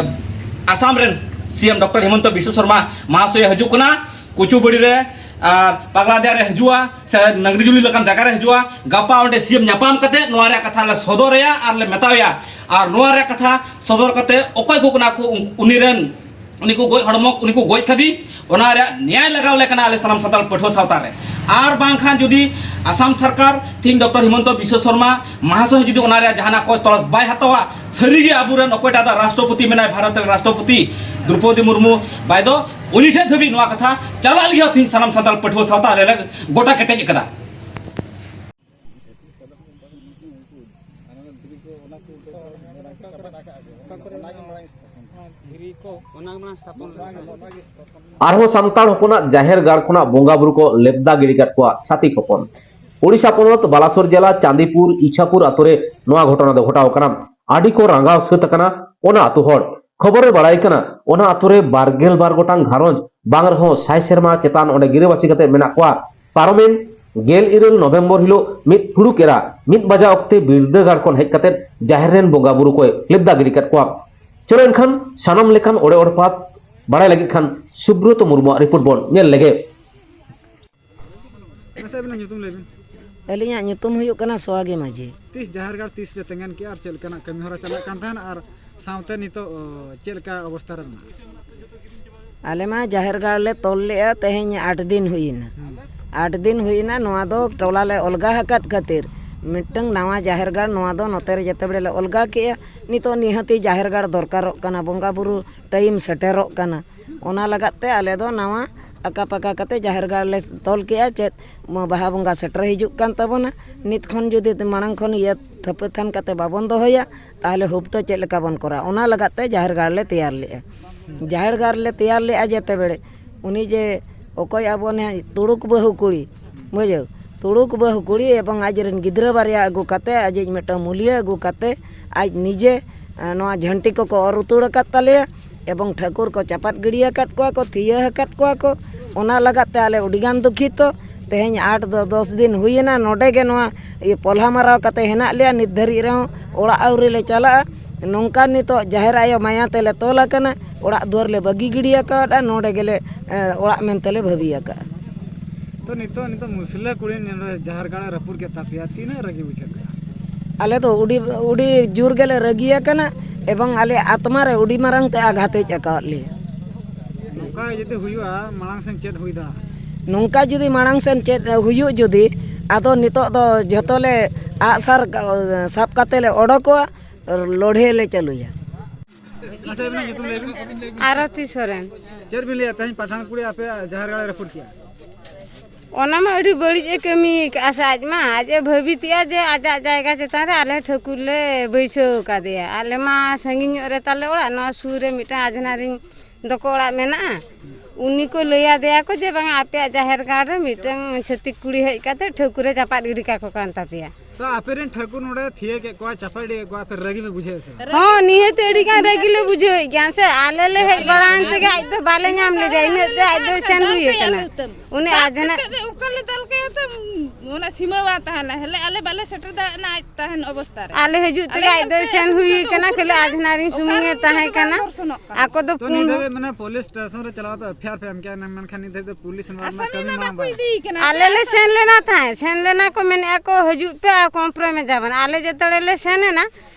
ᱟᱥᱟᱢ ᱨᱮᱱ CM ᱰᱚᱠᱴᱚᱨ ᱦᱤᱢᱚᱱᱛᱚ ᱵᱤᱥᱣᱚ ᱥᱚᱨᱢᱟ ᱢᱟᱦᱟᱥᱚᱭ ᱦᱤᱡᱩᱜ ᱠᱟᱱᱟ᱾ ᱠᱩᱪᱩᱵᱟᱹᱲᱤ ᱨᱮ ᱟᱨ ᱯᱟᱜᱽᱞᱟᱫᱤᱭᱟ ᱨᱮ ᱦᱤᱡᱩᱜᱼᱟ, ᱥᱮ ᱱᱟᱝᱜᱽᱨᱤᱡᱩᱞᱤ ᱞᱮᱠᱟᱱ ᱡᱟᱭᱜᱟ ᱨᱮ ᱦᱤᱡᱩᱜᱼᱟ᱾ ᱜᱟᱯᱟ ᱚᱸᱰᱮ CM ᱧᱟᱯᱟᱢ ᱠᱟᱛᱮ ᱱᱚᱣᱟ ᱨᱮᱭᱟᱜ ᱠᱟᱛᱷᱟ ᱞᱮ ᱥᱚᱫᱚᱨ ᱟᱭᱟ ᱟᱨ ᱞᱮ ᱢᱮᱛᱟᱣᱟᱭᱟ᱾ ᱟᱨ ᱱᱚᱣᱟ ᱨᱮᱭᱟᱜ ᱠᱟᱛᱷᱟ ᱥᱚᱫᱚᱨ ᱠᱟᱛᱮ ᱚᱠᱚᱭ ᱠᱚ ᱠᱟᱱᱟ ᱠᱚ ᱩᱱ-, ᱩᱱᱤ ᱨᱮᱱ, ᱩᱱᱤ ᱠᱚ ᱜᱚᱡ ᱦᱚᱲᱢᱚ, ᱩᱱᱤ ᱠᱚ ᱜᱚᱡ ᱠᱟᱫᱮ, ᱚᱱᱟ ᱨᱮᱭᱟᱜ ᱱᱮᱭᱟᱭ ᱞᱟᱜᱟᱣ ᱞᱮ ᱠᱟᱱᱟ ᱟᱞᱮ ᱥᱟᱱᱟᱢ ᱥᱟᱱᱛᱟᱲ ᱯᱟᱹᱴᱷᱩᱣᱟᱹ ᱥᱟᱶᱛᱟ ᱨᱮ᱾ ᱟᱨ ᱵᱟᱝᱠᱷᱟᱱ ᱡᱩᱫᱤ ᱟᱥᱟᱢ ᱥᱚᱨᱠᱟᱨ ᱛᱤᱦᱤᱧ ᱰᱚᱠᱴᱚᱨ ᱦᱤᱢᱚᱱᱛᱚ ᱵᱤᱥᱣᱚ ᱥᱚᱨᱢᱟ ᱢᱟᱦᱟᱥᱚᱭ ᱡᱩᱫᱤ ᱚᱱᱟ ᱨᱮᱭᱟᱜ ᱡᱟᱦᱟᱱᱟᱜ ᱠᱚ ᱛᱚᱨᱚᱡ ᱵᱟᱭ ᱦᱟᱛᱟᱣᱟ, ᱥᱟᱹᱨᱤᱜᱮ ᱟᱵᱚᱨᱮᱱ ᱚᱠᱚᱭᱴᱟᱜ ᱫᱚ ᱨᱟᱥᱴᱨᱚᱯᱚᱛᱤ ᱢᱮᱱᱟᱭ, ᱵᱷᱟᱨᱚᱛ ᱨᱮᱱ ᱨᱟᱥᱴᱨᱚᱯᱚᱛᱤ ᱫᱨᱚᱯᱚᱫᱤ ᱢᱩᱨᱢᱩ ᱵᱟᱭ ᱫᱚ, ᱩᱱᱤ ᱴᱷᱮᱱ ᱫᱷᱟᱹᱵᱤᱡ ᱱᱚᱣᱟ ᱠᱟᱛᱷᱟ ᱪᱟᱞᱟᱜ ᱞᱟᱹᱜᱤᱫ ᱦᱚᱸ ᱛᱤᱦᱤᱧ ᱥᱟᱱᱟᱢ ᱥᱟᱱᱛᱟᱲ ᱯᱟᱹᱴᱷᱩᱣᱟᱹ ᱥᱟᱶᱛᱟ ᱟᱞᱮ ᱞᱮ ᱜᱚᱴᱟ ᱠᱮᱴᱮᱡ ᱟᱠᱟᱫᱟ᱾ ᱟᱨᱦᱚᱸ ᱥᱟᱱᱛᱟᱲ ᱦᱚᱯᱚᱱᱟᱜ ᱡᱟᱦᱮᱨ ᱜᱟᱲ ᱠᱷᱚᱱᱟᱜ ᱵᱚᱸᱜᱟ ᱵᱩᱨᱩ ᱠᱚ ᱞᱮᱯᱫᱟ ᱜᱤᱰᱤ ᱠᱟᱫ ᱠᱚᱣᱟ ᱪᱷᱟᱹᱛᱤᱠ ᱦᱚᱯᱚᱱ᱾ ᱳᱰᱤᱥᱟ ᱯᱚᱱᱚᱛ ᱵᱟᱞᱟᱥᱳᱨ ᱡᱮᱞᱟ ᱪᱟᱸᱫᱤᱯᱩᱨ ᱤᱪᱷᱟᱯᱩᱨ ᱟᱛᱳ ᱨᱮ ᱱᱚᱣᱟ ᱜᱷᱚᱴᱚᱱᱟ ᱫᱚ ᱜᱷᱚᱴᱟᱣ ᱟᱠᱟᱱᱟ᱾ ᱟᱹᱰᱤ ᱠᱚ ᱨᱟᱸᱜᱟᱣ ᱥᱟᱹᱛ ᱟᱠᱟᱱᱟ ᱚᱱᱟ ᱟᱛᱳ ᱦᱚᱲ᱾ ᱠᱷᱚᱵᱚᱨ ᱨᱮ ᱵᱟᱲᱟᱭ ᱠᱟᱱᱟ, ᱚᱱᱟ ᱟᱛᱳ ᱨᱮ ᱵᱟᱨ ᱜᱮᱞ ᱵᱟᱨ ᱜᱚᱴᱟᱝ ᱜᱷᱟᱨᱚᱸᱡᱽ, ᱵᱟᱝ ᱨᱮᱦᱚᱸ ᱥᱟᱭ ᱥᱮᱨᱢᱟ ᱪᱮᱛᱟᱱ ᱚᱸᱰᱮ ᱜᱤᱨᱟᱹᱵᱟᱹᱥᱤ ᱠᱟᱛᱮ ᱢᱮᱱᱟᱜ ᱠᱚᱣᱟ᱾ ᱯᱟᱨᱚᱢᱮᱱ ᱜᱮᱞ ᱤᱨᱟᱹᱞ ᱱᱚᱵᱷᱮᱢᱵᱚᱨ ᱦᱤᱞᱳᱜ ᱢᱤᱫ ᱯᱷᱩᱲᱩᱠ ᱮᱨᱟ ᱢᱤᱫ ᱵᱟᱡᱟ ᱚᱠᱛᱮ ᱵᱤᱨᱫᱟᱹᱜᱟᱲ ᱠᱷᱚᱱ ᱦᱮᱡ ᱠᱟᱛᱮ ᱡᱟᱦᱮᱨ ᱨᱮᱱ ᱵᱚᱸᱜᱟ ᱵᱩᱨᱩ ᱠᱚᱭ ᱞᱮᱵᱫᱟ ᱜᱤᱰᱤ ᱠᱟᱫ ᱠᱚᱣᱟ᱾ ᱪᱚᱞᱚ ᱮᱱᱠᱷᱟᱱ ᱥᱟᱱᱟᱢ ᱞᱮᱠᱟᱱ ᱚᱲᱮ ᱚᱲᱯᱟᱛ ᱵᱟᱲᱟᱭ ᱞᱟᱹᱜᱤᱫ ᱠᱷᱟᱱ ᱥᱩᱵᱨᱚᱛᱚ ᱢᱩᱨᱢᱩᱣᱟᱜ ᱨᱤᱯᱳᱨᱴ ᱵᱚᱱ ᱧᱮᱞ ᱞᱮᱜᱮ᱾ ᱢᱟᱥᱮ ᱟᱹᱵᱤᱱᱟᱜ ᱧᱩᱛᱩᱢ ᱞᱟᱹᱭ ᱵᱤᱱ᱾ ᱟᱹᱞᱤᱧᱟᱜ ᱧᱩᱛᱩᱢ ᱦᱩᱭᱩᱜ ᱠᱟᱱᱟ ᱥᱚᱣᱟᱜᱤ ᱢᱟᱹᱡᱷᱤ᱾ ᱛᱤᱥ ᱡᱟᱦᱮᱨ ᱜᱟᱲ ᱛᱤᱥ ᱯᱮ ᱛᱮᱸᱜᱟᱱ ᱠᱮᱜᱼᱟ ᱟᱨ ᱪᱮᱫ ᱞᱮᱠᱟᱱᱟᱜ ᱠᱟᱹᱢᱤ ᱦᱚᱨᱟ ᱪᱟᱞᱟᱜ ᱠᱟᱱ ᱛᱟᱦᱮᱱ ᱟᱨ ᱥᱟᱶᱛᱮ ᱱᱤᱛᱚᱜ ᱚ, ᱪᱮᱫ ᱞᱮᱠᱟ ᱚᱵᱚᱥᱛᱟ ᱨᱮ ᱢᱮᱱᱟᱜᱼᱟ? ᱟᱞᱮ ᱢᱟ ᱡᱟᱦᱮᱨ ᱜᱟᱲ ᱞᱮ ᱛᱚᱞ ᱞᱮᱜᱼᱟ, ᱛᱮᱦᱮᱧ ᱟᱴ ᱫᱤᱱ ᱦᱩᱭᱮᱱᱟ᱾ ᱟᱴ ᱫᱤᱱ ᱦᱩᱭᱮᱱᱟ, ᱱᱚᱣᱟ ᱫᱚ ᱴᱚᱞᱟ ᱞᱮ ᱚᱞᱜᱟ ᱟᱠᱟᱫ ᱠᱷᱟᱹᱛᱤᱨ ᱢᱤᱫᱴᱟᱝ ᱱᱟᱣᱟ ᱡᱟᱦᱮᱨ ᱜᱟᱲ, ᱱᱚᱣᱟ ᱫᱚ ᱱᱚᱛᱮ ᱨᱮ ᱡᱮᱛᱮ ᱵᱮᱲᱮ ᱞᱮ ᱚᱞᱜᱟ ᱠᱮᱜᱼᱟ, ᱱᱤᱛᱚᱜ ᱱᱤᱦᱟᱹᱛᱤ ᱡᱟᱦᱮᱨ ᱜᱟᱲ ᱫᱚᱨᱠᱟᱨᱚᱜ ᱠᱟᱱᱟ, ᱵᱚᱸᱜᱟ ᱵᱩᱨᱩ ᱴᱟᱭᱤᱢ ᱥᱮᱴᱮᱨᱚᱜ ᱠᱟᱱᱟ᱾ ᱚᱱᱟ ᱞᱟᱜᱟᱫ ᱛᱮ ᱟᱞᱮ ᱫᱚ ᱱᱟᱣᱟ ᱟᱠᱟ ᱯᱟᱠᱟ ᱠᱟᱛᱮ ᱡᱟᱦᱮᱨ ᱜᱟᱲ ᱞᱮ ᱛᱚᱞ ᱠᱮᱜᱼᱟ᱾ ᱪᱮᱫ ᱵᱟᱦᱟ ᱵᱚᱸᱜᱟ ᱥᱮᱴᱮᱨ ᱦᱤᱡᱩᱜ ᱠᱟᱱ ᱛᱟᱵᱚᱱᱟ, ᱱᱤᱛ ᱠᱷᱚᱱ ᱡᱩᱫᱤ ᱢᱟᱲᱟᱝ ᱠᱷᱚᱱ ᱤᱭᱟᱹ ᱛᱷᱟᱹᱯᱟᱹ ᱛᱷᱟᱱ ᱠᱟᱛᱮ ᱵᱟᱵᱚᱱ ᱫᱚᱦᱚᱭᱟ, ᱛᱟᱦᱚᱞᱮ ᱦᱩᱯᱴᱟᱹ ᱪᱮᱫ ᱞᱮᱠᱟ ᱵᱚᱱ ᱠᱚᱨᱟᱣᱟ? ᱚᱱᱟ ᱞᱟᱜᱟᱫ ᱛᱮ ᱡᱟᱦᱮᱨ ᱜᱟᱲ ᱞᱮ ᱛᱮᱭᱟᱨ ᱞᱮᱜᱼᱟ᱾ ᱡᱟᱦᱮᱨ ᱜᱟᱲ ᱞᱮ ᱛᱮᱭᱟᱨ ᱞᱮᱜᱼᱟ ᱡᱮᱛᱮ ᱵᱮᱲᱮ, ᱩᱱᱤ ᱡᱮ ᱚᱠᱚᱭ ᱟᱵᱚ ᱱᱮ ᱛᱩᱲᱩᱠ ᱵᱟᱹᱦᱩ ᱠᱩᱲᱤ, ᱵᱩᱡᱷᱟᱹᱣ, ᱛᱩᱲᱩᱠ ᱵᱟᱹᱦᱩ ᱠᱩᱲᱤ ᱮᱵᱚᱝ ᱟᱡ ᱨᱮᱱ ᱜᱤᱫᱽᱨᱟᱹ ᱵᱟᱨᱭᱟ ᱟᱹᱜᱩ ᱠᱟᱛᱮ, ᱟᱡᱤᱡ ᱢᱤᱫᱴᱟᱝ ᱢᱩᱞᱤᱭᱟᱹ ᱟᱹᱜᱩ ᱠᱟᱛᱮ, ᱟᱡ ᱱᱤᱡᱮ ᱮ, ᱱᱚᱣᱟ ᱡᱷᱟᱹᱱᱴᱤ ᱠᱚᱠᱚ ᱚᱨ ᱩᱛᱟᱹᱲ ᱟᱠᱟᱫ ᱛᱟᱞᱮᱭᱟ ᱮᱵᱚᱝ ᱴᱷᱟᱹᱠᱩᱨ ᱠᱚ ᱪᱟᱯᱟᱫ ᱜᱤᱰᱤ ᱟᱠᱟᱫ ᱠᱚᱣᱟ ᱠᱚ, ᱛᱷᱤᱭᱟᱹ ᱟᱠᱟᱫ ᱠᱚᱣᱟ ᱠᱚ᱾ ᱚᱱᱟ ᱞᱟᱜᱟᱫ ᱛᱮ ᱟᱞᱮ ᱟᱹᱰᱤᱜᱟᱱ ᱫᱩᱠᱷᱤᱛᱚ᱾ ᱛᱮᱦᱮᱧ ᱟᱴ ᱫᱚ ᱫᱚᱥ ᱫᱤᱱ ᱦᱩᱭᱮᱱᱟ, ᱱᱚᱰᱮ ᱜᱮ ᱱᱚᱣᱟ ᱤᱭᱟᱹ ᱯᱚᱞᱦᱟ ᱢᱟᱨᱟᱣ ᱠᱟᱛᱮ ᱦᱮᱱᱟᱜ ᱞᱮᱭᱟ᱾ ᱱᱤᱛ ᱫᱷᱟᱹᱨᱤᱡ ᱨᱮᱦᱚᱸ ᱚᱲᱟᱜ ᱟᱹᱣᱨᱤ ᱞᱮ ᱪᱟᱞᱟᱜᱼᱟ᱾ ᱱᱚᱝᱠᱟ ᱱᱤᱛᱚᱜ ᱡᱟᱦᱮᱨ ᱟᱭᱳ ᱢᱟᱭᱟ ᱛᱮᱞᱮ ᱛᱚᱞ ᱟᱠᱟᱱᱟ, ᱚᱲᱟᱜ ᱫᱩᱣᱟᱹᱨ ᱞᱮ ᱵᱟᱹᱜᱤ ᱜᱤᱰᱤ ᱟᱠᱟᱫᱼᱟ, ᱱᱚᱰᱮ ᱜᱮᱞᱮ ᱮ, ᱚᱲᱟᱜ ᱢᱮᱱᱛᱮ ᱞᱮ ᱵᱷᱟᱹᱵᱤ ᱟᱠᱟᱫᱼᱟ᱾ ᱛᱚ ᱱᱤᱛᱚᱜ ᱱᱤᱛᱚᱜ ᱢᱩᱥᱞᱟᱹ ᱠᱩᱲᱤ ᱱᱚᱰᱮ ᱡᱟᱦᱮᱨ ᱜᱟᱲ ᱮ ᱨᱟᱹᱯᱩᱫ ᱠᱮᱫ ᱛᱟᱯᱮᱭᱟ, ᱛᱤᱱᱟᱹᱜ ᱨᱟᱹᱜᱤ ᱵᱩᱡᱷᱟᱹᱜ ᱠᱟᱱᱟ? ᱟᱞᱮ ᱫᱚ ᱟᱹᱰᱤ ᱟᱹᱰᱤ ᱡᱳᱨ ᱜᱮᱞᱮ ᱨᱟᱹᱜᱤ ᱟᱠᱟᱱᱟ ᱮᱵᱚᱝ ᱟᱞᱮ ᱟᱛᱢᱟ ᱨᱮ ᱟᱹᱰᱤ ᱢᱟᱨᱟᱝ ᱛᱮ ᱟᱜᱷᱟᱛ ᱦᱮᱡ ᱟᱠᱟᱣᱟᱫ ᱞᱮᱭᱟ᱾ ᱱᱚᱝᱠᱟ ᱡᱩᱫᱤ ᱦᱩᱭᱩᱜᱼᱟ, ᱢᱟᱲᱟᱝ ᱥᱮᱱ ᱪᱮᱫ ᱦᱩᱭ ᱫᱟᱲᱮᱭᱟᱜᱼᱟ? ᱱᱚᱝᱠᱟ ᱡᱩᱫᱤ ᱢᱟᱲᱟᱝ ᱥᱮᱱ ᱪᱮᱫ ᱦᱩᱭᱩᱜ ᱡᱩᱫᱤ, ᱟᱫᱚ ᱱᱤᱛᱚᱜ ᱫᱚ ᱡᱷᱚᱛᱚ ᱞᱮ ᱟᱜᱼᱥᱟᱨ ᱥᱟᱵ ᱠᱟᱛᱮ ᱞᱮ ᱚᱰᱚᱠᱚᱜᱼᱟ, ᱞᱚᱲᱦᱮ ᱞᱮ ᱪᱟᱹᱞᱩᱭᱟ᱾ ᱟᱪᱪᱷᱟ, ᱟᱹᱵᱤᱱᱟᱜ ᱧᱩᱛᱩᱢ ᱞᱟᱹᱭ ᱵᱤᱱ᱾ ᱟᱨᱚᱛᱤ ᱥᱚᱨᱮᱱ᱾ ᱪᱮᱫ ᱵᱤᱱ ᱞᱟᱹᱭᱟ, ᱛᱮᱦᱮᱧ ᱯᱟᱴᱷᱟᱱ ᱠᱩᱲᱤ ᱟᱯᱮᱭᱟᱜ ᱡᱟᱦᱮᱨ ᱜᱟᱲ ᱮ ᱨᱟᱹᱯᱩᱫ ᱠᱮᱜᱼᱟ? ᱚᱱᱟ ᱢᱟ ᱟᱹᱰᱤ ᱵᱟᱹᱲᱤᱡ ᱮ ᱠᱟᱹᱢᱤ ᱠᱟᱜᱼᱟ ᱥᱮ, ᱟᱡ ᱢᱟ ᱟᱡ ᱮ ᱵᱷᱟᱹᱵᱤᱛᱮᱜᱼᱟ ᱡᱮ ᱟᱡᱟᱜ ᱡᱟᱭᱜᱟ ᱪᱮᱛᱟᱱ ᱨᱮ ᱟᱞᱮ ᱴᱷᱟᱹᱠᱩᱨ ᱞᱮ ᱵᱟᱹᱭᱥᱟᱹᱣ ᱠᱟᱫᱮᱭᱟ᱾ ᱟᱞᱮ ᱢᱟ ᱥᱟᱺᱜᱤᱧ ᱧᱚᱜ ᱨᱮ ᱛᱟᱞᱮ ᱚᱲᱟᱜ, ᱱᱚᱣᱟ ᱥᱩᱨ ᱨᱮ ᱢᱤᱫᱴᱟᱝ ᱟᱡᱷᱱᱟᱨᱤᱧ ᱫᱚᱠᱚ ᱚᱲᱟᱜ ᱢᱮᱱᱟᱜᱼᱟ᱾ ᱩᱱᱤ ᱠᱚ ᱞᱟᱹᱭ ᱟᱫᱮᱭᱟ ᱠᱚ ᱡᱮ ᱵᱟᱝᱟ, ᱟᱯᱮᱭᱟᱜ ᱡᱟᱦᱮᱨ ᱜᱟᱲ ᱨᱮ ᱢᱤᱫᱴᱟᱝ ᱪᱷᱟᱹᱛᱤᱠ ᱠᱩᱲᱤ ᱦᱮᱡ ᱠᱟᱛᱮ ᱴᱷᱟᱹᱠᱩᱨᱮ ᱪᱟᱯᱟᱫ ᱜᱤᱰᱤ ᱠᱟᱠᱚ ᱠᱟᱱ ᱛᱟᱯᱮᱭᱟ᱾ ᱛᱚ ᱟᱯᱮ ᱨᱮᱱ ᱴᱷᱟᱹᱠᱩᱨ ᱱᱚᱰᱮ ᱛᱷᱤᱭᱟᱹ ᱠᱮᱫ ᱠᱚᱣᱟ, ᱪᱟᱯᱟᱲ ᱤᱫᱤᱭᱮᱫ ᱠᱚᱣᱟ, ᱟᱯᱮ ᱨᱟᱹᱜᱤ ᱯᱮ ᱵᱩᱡᱷᱟᱹᱣᱮᱫ ᱥᱮ ᱵᱟᱝ? ᱦᱚᱸ, ᱱᱤᱦᱟᱹᱛ ᱟᱹᱰᱤ ᱜᱟᱱ ᱨᱟᱹᱜᱤ ᱞᱮ ᱵᱩᱡᱷᱟᱹᱣᱮᱫ ᱜᱮᱭᱟ᱾ ᱥᱮ ᱟᱞᱮ ᱞᱮ ᱦᱮᱡ ᱵᱟᱲᱟᱭᱮᱱ ᱛᱮᱜᱮ ᱟᱡ ᱫᱚ ᱵᱟᱞᱮ ᱧᱟᱢ ᱞᱮᱫᱮᱭᱟ, ᱤᱱᱟᱹᱜ ᱛᱮ ᱟᱡ ᱫᱚᱭ ᱥᱮᱱ ᱦᱩᱭ ᱟᱠᱟᱱᱟ᱾ ᱩᱱᱤ ᱟᱡ ᱫᱚ ᱱᱟᱜ ᱚᱠᱟ ᱞᱮ ᱫᱟᱞ ᱠᱟᱭᱟ ᱛᱚ, ᱚᱱᱟ ᱥᱤᱢᱟᱹ ᱵᱟᱝ ᱛᱟᱦᱮᱱᱟ, ᱦᱮᱞᱮ ᱟᱞᱮ ᱵᱟᱞᱮ ᱥᱮᱴᱮᱨ ᱫᱟᱲᱮᱭᱟᱜ ᱠᱟᱱᱟ ᱟᱡ ᱛᱟᱦᱮᱱ ᱚᱵᱚᱥᱛᱟ ᱨᱮ᱾ ᱟᱞᱮ ᱦᱤᱡᱩᱜ ᱛᱮᱜᱮ ᱟᱡ ᱫᱚᱭ ᱥᱮᱱ ᱦᱩᱭ ᱟᱠᱟᱱᱟ, ᱠᱷᱟᱹᱞᱤ ᱟᱡᱷᱱᱟᱨᱤᱧ ᱥᱩᱢᱩᱝ ᱮ ᱛᱟᱦᱮᱸ ᱠᱟᱱᱟ᱾ ᱟᱠᱚ ᱫᱚ ᱛᱚ ᱯᱩᱱ ᱱᱤᱛ ᱦᱚᱲ ᱫᱷᱟᱹᱵᱤᱡ ᱢᱟᱱᱮ ᱯᱩᱞᱤᱥ ᱥᱴᱮᱥᱚᱱ ᱨᱮ ᱪᱟᱞᱟᱣ ᱠᱟᱛᱮ ᱮᱯᱷ ᱟᱭ ᱟᱨ ᱯᱮ ᱮᱢ ᱠᱮᱜᱼᱟ, ᱢᱮᱱᱠᱷᱟᱱ ᱱᱤᱛ ᱫᱷᱟᱹᱵᱤᱡ ᱫᱚ ᱯᱩᱞᱤᱥ ᱱᱚᱣᱟ ᱨᱮᱱᱟᱜ ᱠᱟᱹᱢᱤ ᱢᱟᱲᱟᱝ ᱵᱟᱭ ᱟᱞᱮ ᱞᱮ ᱥᱮᱱ ᱞᱮᱱᱟ ᱛᱟᱦᱮᱸᱫ, ᱥᱮᱱ ᱞᱮᱱᱟ ᱠᱚ, ᱢᱮᱱᱮᱫᱼᱟ ᱠᱚ ᱦᱤᱡᱩᱜ ᱯᱮ ᱟᱨ ᱠᱚᱢᱯᱨᱚᱢᱟᱭᱤᱡᱽ ᱟᱵᱚᱱ᱾ ᱟᱞᱮ ᱡᱮᱛᱮ ᱞᱮ ᱥᱮᱱ ᱮᱱᱟ,